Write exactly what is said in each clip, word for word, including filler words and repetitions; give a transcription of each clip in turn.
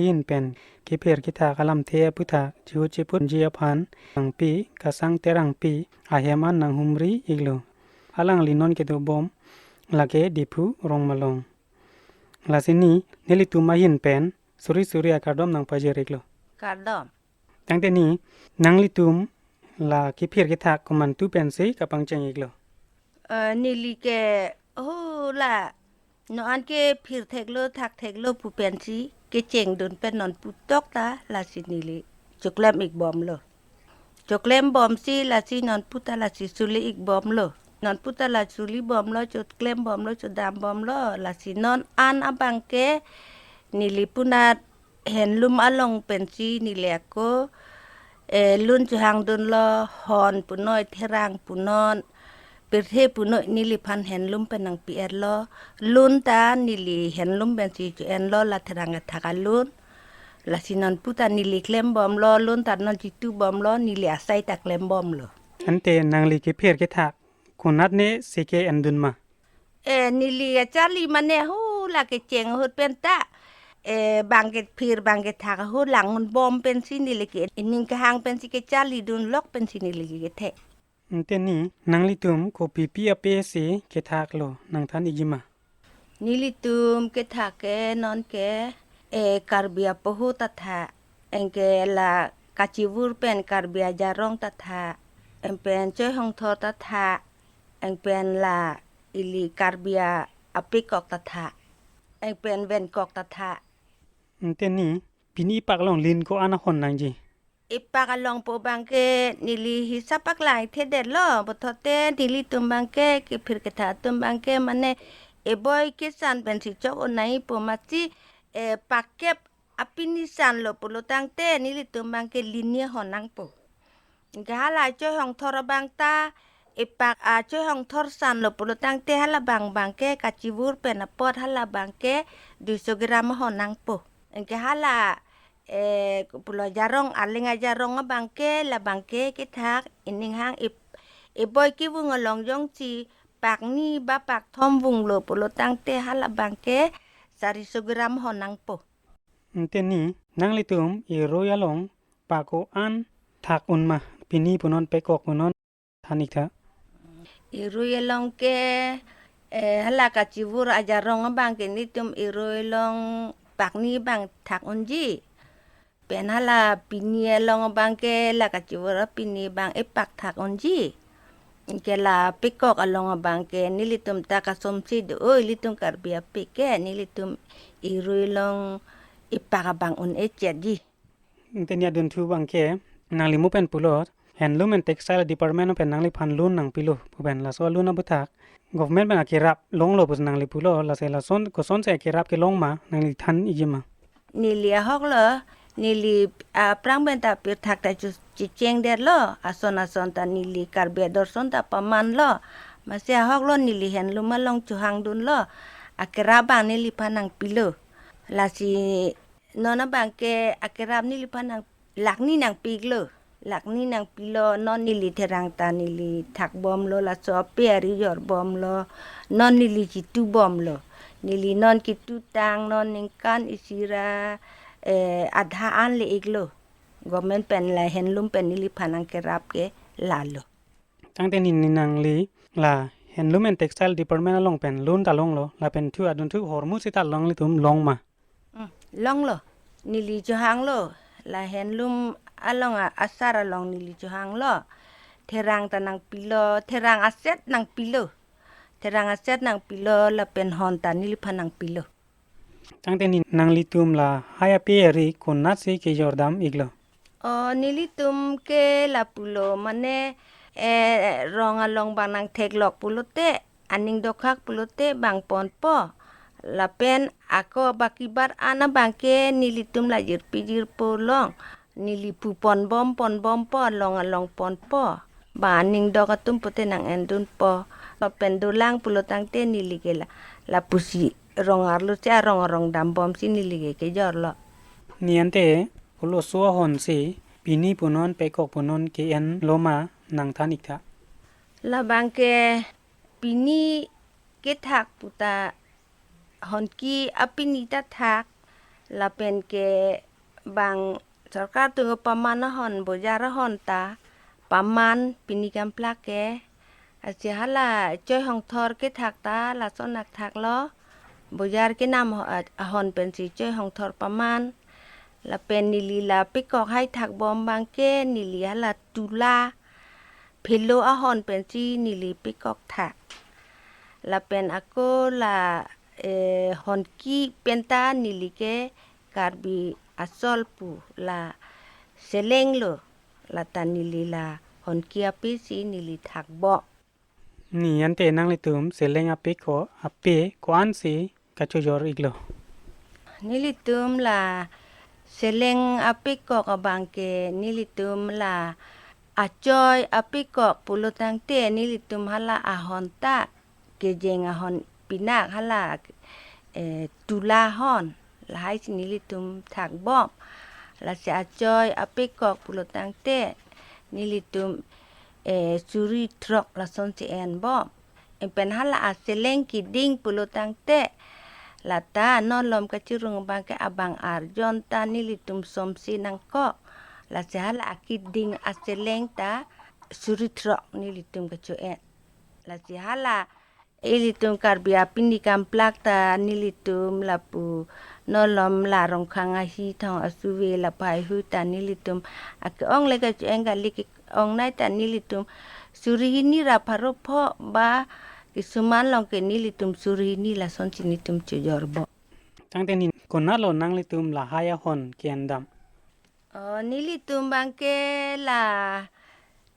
ahin pen kephir kethak alamthe aputhak chihu chiphunji aphan Terangpi, Kasang Terangpi ahem an nanghumri iklo. Alangli non kedobom lake Diphu Rongmalong. Lasi ni nelitum ahin pen suri suri akardom nangpajir iklo. Kardom. Tangte ni nanglitum la kephir kethak komantu pensi kapangcheng iklo? Eh, neli ke, oh, la, no an kephir theklo, thak theklo pu pensi kechengdun pen non putok ta lasi neli choklem ikbomlo. Choklem bomsi lasi non puta lasi suli ikbomlo. Non puta la suli bomlo, choklem bomlo, chodam bomlo, lasi non an abangke neli punat handloom along pensi neli ako, eh, lun chohangdunlo, hon punoi, therang punon, pirthe punoi neliphan handloom pen nangpi-etlo. Lun ta neli handloom pensi cho-enlo, la therang kethak alun. Lasi non puta neli klem bomlo, lun ta non chitu bomlo, neli asai ta klem bomlo. Ante nangli kephir kethak konat ne seke endun ma? Eh, neli kacharli mane hu la kecheng ahut pen ta. Eh, bang kephir, bang kethak ahut lang un bom pensi neli ke, ining kehang pensi kecharlidun lok pensi neli ke kethe. Ante ni nanglitum kopipi ape si kethaklo nangthan ikji ma? Nelitum kethak ke non ke, eh, Karbi apoho ta thak, anke la kachivur pen Karbi ajarong ta thak, anpen Choi Hongthor ta thak, anpen la ili Karbi apekok ta thak, anpen venkok ta thak. Ante ni pini ipak along lin ko-an ahon nangji? Ipak along pu abangke neli hisap paklang thedetlo, puthot te nelitum abangke, kephir kethak atum abangke mane eboi kesan pensi chok-o nangji pu, masi, eh, pak kep apini sanlo pulo tangte nelitum abangke lin ni ahon nangpo. Anke hala Choi Hongthor abang ta, ipak a Choi Hongthor sanlo pulo tangte hala abang abangke kachivur pen apot hala abangke duiso gram ahon nangpo. Anke hala, eh, pulo ajarong, Arleng ajarong abangke, la abangke kethak ining hang ip-, eboi kevung along jongsi pak ni ba pak thom vunglo pulo tangte hala abangke sariso gram ahon nangpo. Ante ni nanglitum irui along pak ko-an thak un ma, pini punon pekok punon than iktha? Irui along ke, eh, hala kachivur ajarong abangke nelitum irui along pak ni abang thak unji. Pen hala pini along abangke la kachivur pini abang epak thak unji. Anke la pekok along abangke nelitum ta kasomsi do, oi, ilitum Karbi ape ke nelitum irui along epak abang un-e chetji. Ante ni adunthu abangke nangli mo pen pulo, Handloom and Textile Department pen nangliphan loan nangpilo pu pen, laso loan aputhak government pen akerap longlo pusi nangli pulo, lasi lason kosonsi akerap kelong ma nangli than ikji ma? Neli ahoklo, neli aphrang pen ta pirthak ta chu-, chechengdetlo, ason ason ta neli Karbi adorson ta pamanlo, masi ahoklo neli handloom along chohangdunlo, akerap abang neliphan nangpilo. Lasi non abangke akerap neliphan nang lakh ni nangpiklo. Lakh ni nangpilo, non neli therang ta neli thak bomlo, laso ape ari jor bomlo, non neli chitu bomlo. Neli non ketutang, non ningkan isi ra, eh, adha an le iklo. Government pen la handloom pen neliphan nangkerap ke lalo. Tangte ni, ni nangli la Handloom and Textile Department along pen loan ta longlo, lapen thu adunthu ahormu seta nanglitum long ma? Hmm, longlo. Neli chohanglo. La handloom along a-, asar along neli chohanglo. Therang ta nangpilo, therang aset nangpilo. Therang aset nangpilo, lapen hon ta neliphan nangpilo. Tangte ni nanglitum lahai ape ari konatsi kejordam iklo? O, nelitum ke lapulo mane, eh, rong along abang nangtheklok pulote, aning dokhak pulote bang ponpo. Lapen ako baki bar an abangke nelitum la jirpi jirpo along. Neli pu ponbom ponbompo, along along ponpo. Ba aning dok atum pute nang-endunpo. Lapen dolang pulo tangte neli ke la, lapusi rong arlo si arong arong dambomsi neli ke kejorlo. Ni ante pulo so ahonsi pini punon pekok punon ke-enlo ma nangthan iktha? Labangke pini kethak puta honki apini ta thak, Lapen ke bang sorkar atum paman ahon, bojar ahon ta paman pini klemplak ke. Lasi hala choi hongthor kethak ta lason akthak lo. Bojar kenam ho-, ahon pensi choi hongthor paman. Lapen neli la pikok hai thak bom abang ke neli hala tula phelo ahon pensi neli pikok thak. Lapen ako la, eh, honki penta neli ke Karbi asol pu la seleng lo, lata neli la honki ape si neli thak bom. Ni ante nanglitum seleng apikok, ape ko-an si kachojor iklo? Nelitum la seleng apikok abang ke nelitum la achoi apikok pulo tangte nelitum hala ahon ta kejeng ahon pinak hala, eh, tula ahon lahai si nelitum thak bom. Lasi achoi apikok pulo tangte nelitum, eh, suri throk lasonsi en bom. Lapen hala aseleng keding pulo tangte lata non malom kachirung abang ke abang arjon ta nelitum somsi nangkok. Lasi hala akeding aseleng ta suri throk nelitum kacho-en. Lasi hala ilitum Karbi apini klemplak ta nelitum lapu non malom la Rongkhang ahi thong asuve lapu haihui ta nelitum ake-ong le kacho-en kali, ke-ongnei ta nelitum suri hini ra pharo pho ba kisuman along ke nelitum suri hini lasonsi nelitum chojor bom. Tangte ni konatlo nanglitum lahai ahon ke-endam? Oh, nelitum abang ke la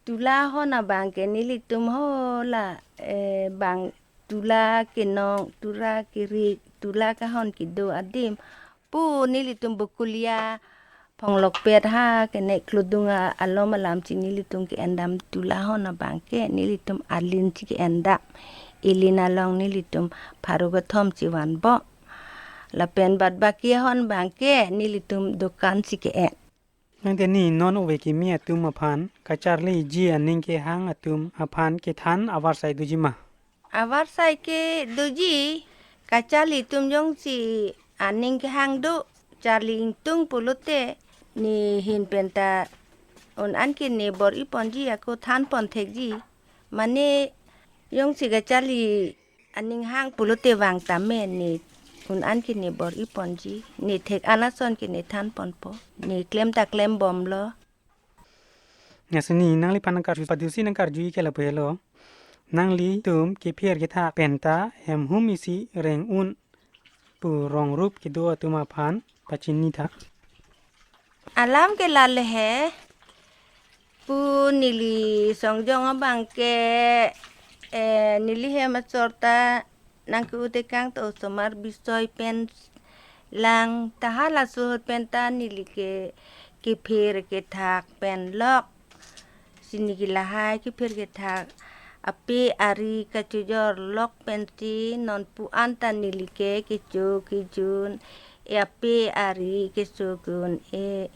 tula ahon abang ke nelitum ho la, eh, bang tula kenong, tula kiri, tula kahon kedo adim pu nelitum Bokulia Phonglokpet ha kene klodung a-, alom alam si nelitum ke-endam tula ahon abang ke nelitum alin si ke-endam. Ilin along nelitum pharo kethom si van bom. Lapen bad baki ahon abang ke nelitum dokan si ke-en. Tangte ni non ove kimi atum aphan kacharliji aning kehang atum aphan kethan avarsai doji ma? Avarsai ke doji, kacharli atum jongsi aning kehang do, charli ingtung pulote ne ahin penta un-an ke ne bor-i ponji, ako than pon thekji. Mane jongsi kacharli aning hang pulote vang tame ne un-an ke ne bor-i ponji, ne thek-an ason ke ne than ponpo, ne klem ta klem bomlo. Lasi ni nangliphan nangkarju, padusi nangkarju ke lapu helo. Nanglitum kephir kethak penta hem hum isi reng un pu rong rup kedo atum aphan pachini tha. Alam ke lale he, pu neli songjong abang ke, eh, neli hem achor ta nangke-u tekang ta osomar bisoi pen lang ta hala suhut penta neli ke kephir kethak pen lok. Si neli ke lahai kephir kethak ape ari kachojor lok pensi nonpu anta neli ke kecho kejun e ape ari kecho kejun e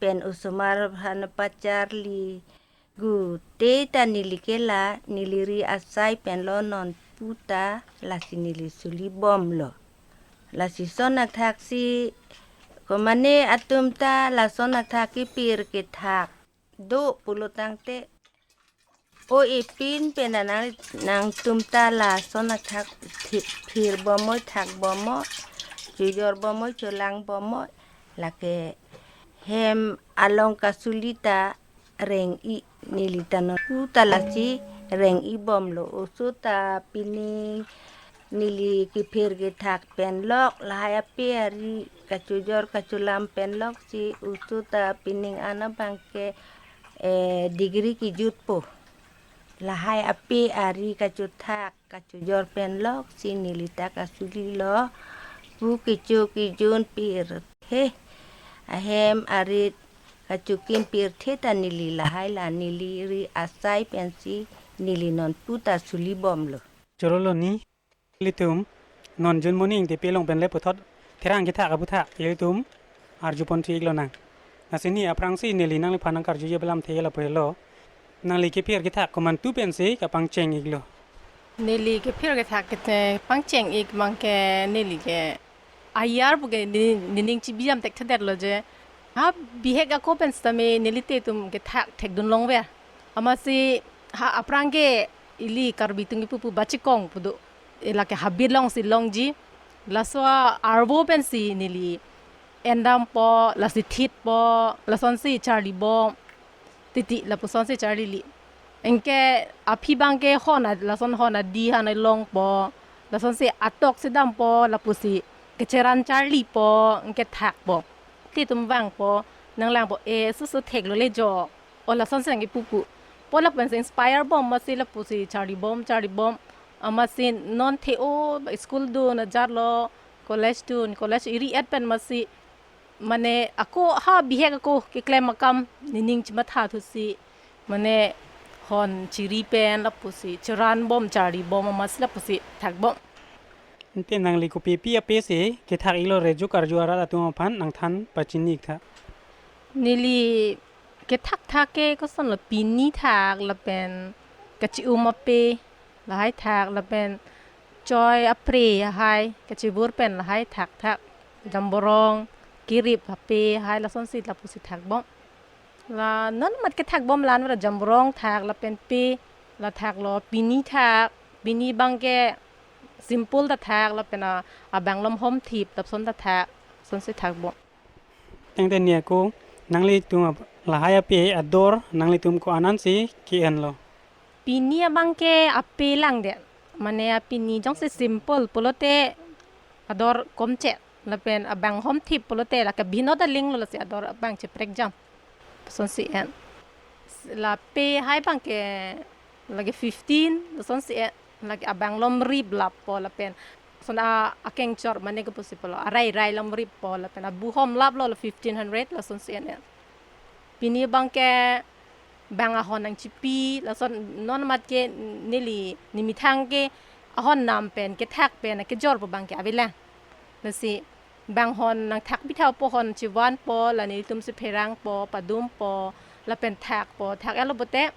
pen osomar aphan pacharli gu te ta neli ke la neli ri asai penlo, nonpu ta lasi neli suli bomlo. Lasi son akthak si komane atum ta lason akthak kephir kethak do pulo tangte o epin pen nang, nangtum ta lason akthak thi-, phir bomoi, thak bomoi, chojor bomoi, cholang bomoi, lake hem along kasuli ta reng-i, neli ta nonpu ta lasi reng-i bomlo. Oso ta pining neli kephir kethak pen lok, lahai ape ari kachojor kacholam pen lok si oso ta pining an abang ke, eh, degree kejutpo. Lahai ape ari kachothak kachojor pen lok si neli ta kasulilo. Pu kecho kejun pirthe, ahem arit kachokim pirthe ta neli lahai la neli ri asai pensi neli nonpu ta suli bomlo. Chorolo ni, ilitum non June Moning Tepe along pen le puthot therang kethak aputhak ilitum arju pon thu-ik lonang. Lasi ni aphrangsi neli nangliphan nangkarjuji alam the lapu helo. Nangli kephir kethak komantu pensi kapangcheng-iklo? Neli kephir kethak kete pangcheng-ik abang ke neli ke Ayar puke ni, nening chibijam thekthedetlo je. Ha bihek ako pen sitame nelite atum kethak thekdun longver. Amatsi ha aphrang ke ili Karbi atum kipu pu bachikong pu do. Lake habit alongsi longji. Laso arvo pensi neli endampo, lasi thitpo, lasonsi charlibom. Titi lapusonsi charlili. Anke aphi abangke hon a-, lason hon adi han longpo. Lasonsi atok si dampo, lapusi kecheran charlipo, anke thakpo. Ilitum vangpo, nanglangpo, e, susu theklo le jo. O lasonsi nangkipu pu. Po lapensi inspire bom amatsi lapusi charlibom, charlibom. Amatsi non the-o school dun ajarlo, college dun, college iri-et pen amatsi. Mane ako ha bihek ako keklem akam nening chimatha thusi. Mane hon chiri pen lapusi, cheranbom, charlibom amatsi lapusi thakbom. Ante nangli kopi-pi ape si kethak-iklo reju karju arat atum aphan nangthan pachini-ik tha. Neli kethakthak ke kosonlo, pini thak lapen kachi-um ape lahai thak lapen choi apre lahai kachibur pen lahai thakthak, jamborong, kirip ape lahai lasonsi lapusi thakbom. La non amat kethakbom la-an mera jamborong thak lapen pe la thaklo, pini thak, pini abangke simple ta thak lapen a, abang alom homthip lapuson ta thak, lasonsi thakbom. Tangte ni ako nanglitum ap-, lahai ape ador nanglitum ko-an ansi ke-enlo? Pini abangke ape langdet. Mane apini jongsi simple pulote ador komchet. Lapen abang homthip pulote lake bhinot alinglo, lasi ador abang cheprekjam. Lasonsi en. La pe lahai abangke lake fifteen, lasonsi en. Lake abang alom rip lappo lapen. Lason a, akengchor mane kopusi pulo, arai rai alom rippo lapen abu hom laplo, la fifteen hundred, lasonsi en en. Pini abangke bang ahon nangchipi, lason non amat ke neli, nemethang ke ahon nam pen, kethak pen, kejor pu abangke avelang. Lasi bang hon nangthak pitha po, hon chivanpo, la nelitumsi pherangpo, padumpo, lapen thakpo, thak-etlo pote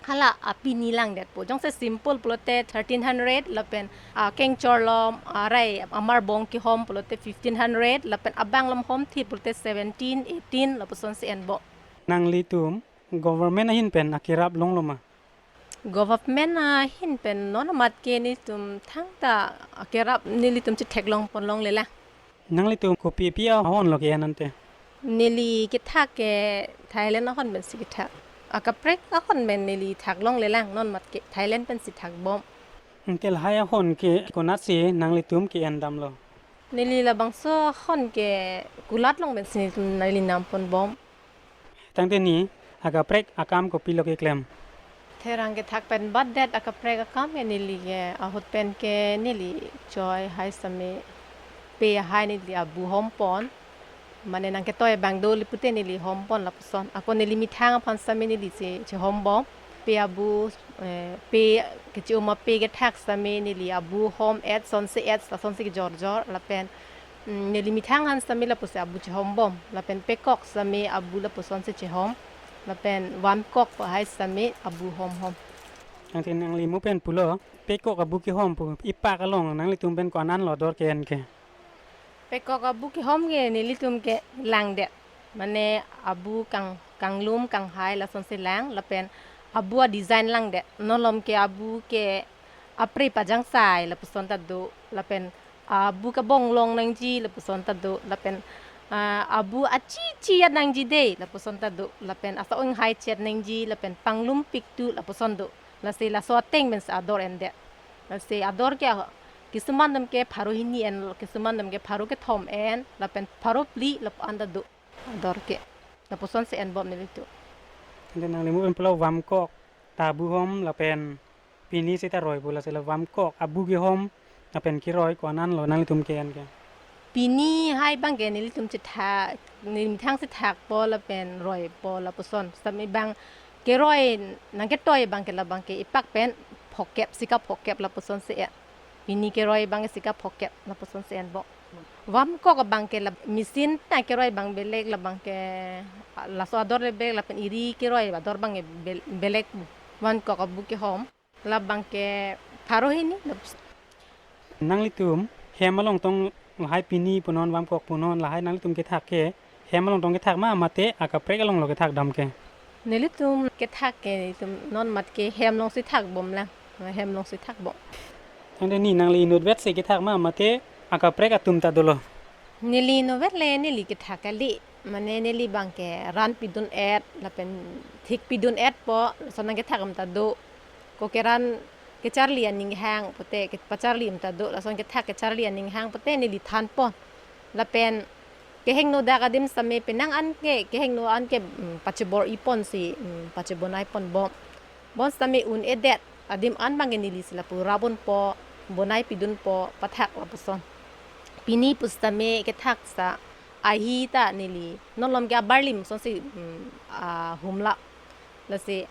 hala apini langdetpo. Jongsi simple pulote thirteen hundred, lapen akengchor alom, arai amarbong kehom pulote fifteen hundred, lapen abang alom homthip pulote seventeen, eighteen, lapusonsi enbom. Nanglitum government ahin pen akerap longlo ma? Government ahin pen non amat ke nelitum thangta akerap nelitum chetheklong ponlonglelang. Nanglitum kopi-pi ahonlo ke-en ante? Neli kethak ke Thailand ahon pensi kethak. Akaprek ahon pen neli thaklonglelang, non amat ke Thailand pensi thakbom. Ante lahai ahon ke konatsi nanglitum ke-endamlo? Neli labangso ahon ke kulat along pensi nelitum neli nam ponbom. Tangte ni akaprek akam kopilo keklem? Therang kethak pen batdet akaprek akam ke neli ke ahut pen ke neli choi lahai sitame pe lahai neli abu hompon. Mane nangketoi abang doli pute neli hompon lapuson. Ako neli methang aphan sitame neli che, chehombom. Pe abu, eh, pe kachi-um ape kethak sitame neli abu hom-et, sonse-et, lasonsi kejorjor lapen mm, neli methang aphan sitame lapusi abu chehombom. Lapen pekok sitame abu lapusonsi chehom. Lapen vamkok pu lahai sitame abu homhom. Tangte nangli mu pen pulo, pekok abu kehom pu ipak along nanglitum pen ko-an anlo ador ke-en ke? Pekok abu kehom ke nelitum ke langdet. Mane abu kang, kanglum kanghai lasonsi lang, lapen abu a-design langdet. Non alom ke abu ke apre pajangsai lapuson ta do, lapen abu kabong long nangji lapuson ta do, lapen, ah, abu achichi-et nangji dei lapuson ta do, lapen asa-ong hai chet nangji, lapen panglum piktu lapuson do. Lasi laso ateng pensi ador endet. Lasi ador ke, ah, kisuman atum ke pharo hini en, kisuman atum ke pharo kethom en, lapen pharo phli lapu-an ta do ador ke. Lapusonsi enbom nelitum. Tangte nangli mu pen pulo vamkok ta abu hom lapen pini seta roi pu, lasi la vamkok abu kehom lapen keroi ko-an anlo nanglitum ke-en ke? Pini lahai abangke nelitum chetha, neli methangsi thakpo lapen roipo lapuson. Sitame abang keroi nangketoi abangke labangke ipak pen phokep, sika phokep lapusonsi en. Pini keroi abang sika phokep lapusonsi enbom. Vamkok abangke la machine ta keroi abang belek, labangke laso ador le belek lapen iri keroi ador abang bel-, belek. Vamkok abu kehom labangke pharo hini. Nanglitum hem along tong Lahai pini punon, vamkok punon, lahai nanglitum kethak ke hem along tong kethak ma, mate akaprek along lo kethak dam ke? Nelitum kethak ke itum non mat ke hem alongsi thakbom lang. Hem alongsi thakbom. Tangte ni nangli inutvet si kethak ma, mate akaprek atum ta dolo? Neli inutvet le neli kethak kali. Mane neli bang ke ran pidun-et, lapen thik pidun-etpo, lason nangkethak atum ta do. Ko ke ran kecharli aning hang pute, kepacharli atum ta do, lason kethak kecharli aning hang pute neli thanpon. Lapen kehingno dak adim sitame penang an ke, kehingno an ke, mm, pachebor-iponsi, mm, pachebonaiponbom. Bonsitame un-edet adim an bang ke nelisi lapu rabonpo, bonai pidunpo, pathak lapuson. Pini pusitame kethak sa ahi ta neli non malom ke abarlim asonsi, mm, ah, humla. Lasi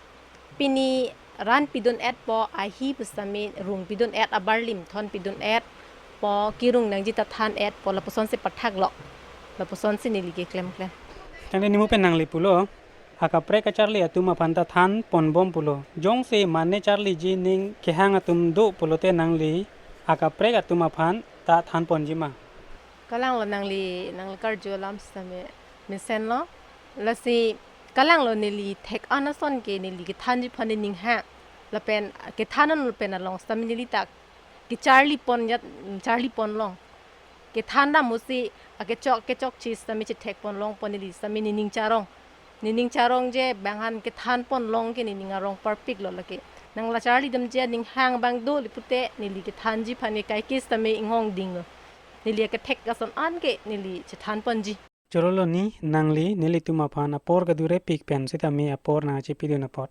pini ran pidun-etpo, ahi pusitame rung pidun-et, abarlim thon pidun-etpo, kirung nangji ta than-etpo, lapusonsi pathaklo. Lapusonsi neli keklemklem. Tangte nimu pen nangli pulo, akaprek kacharli atum aphan ta thanponbom pulo. Jongsi mane charliji ning kehang atum do pulote nangli akaprek atum aphan ta thanponji ma? Kalanglo, nangli, nangli karju alam sitame mesenlo. Lasi kalanglo, neli thek an ason ke neli kethanji aphan nening hang. Lapen kethan an pen along sitame neli ta kecharlipon jat, charliponlong. Kethan dam usi akechok kechokche sitame chethekponlongpo neli sitame nening charong. Nening charongje bang han kethanponlong ke nening arong parpiklo lake. Nang la charlidamji aning hang bang do le pute neli kethanji aphan ke kaike sitame inghongdinglo. Neli akethek ason an ke neli chethanponji. Chorolo ni nangli nelitum aphan apor kadurepik pen sitame apor nangchepidun apot.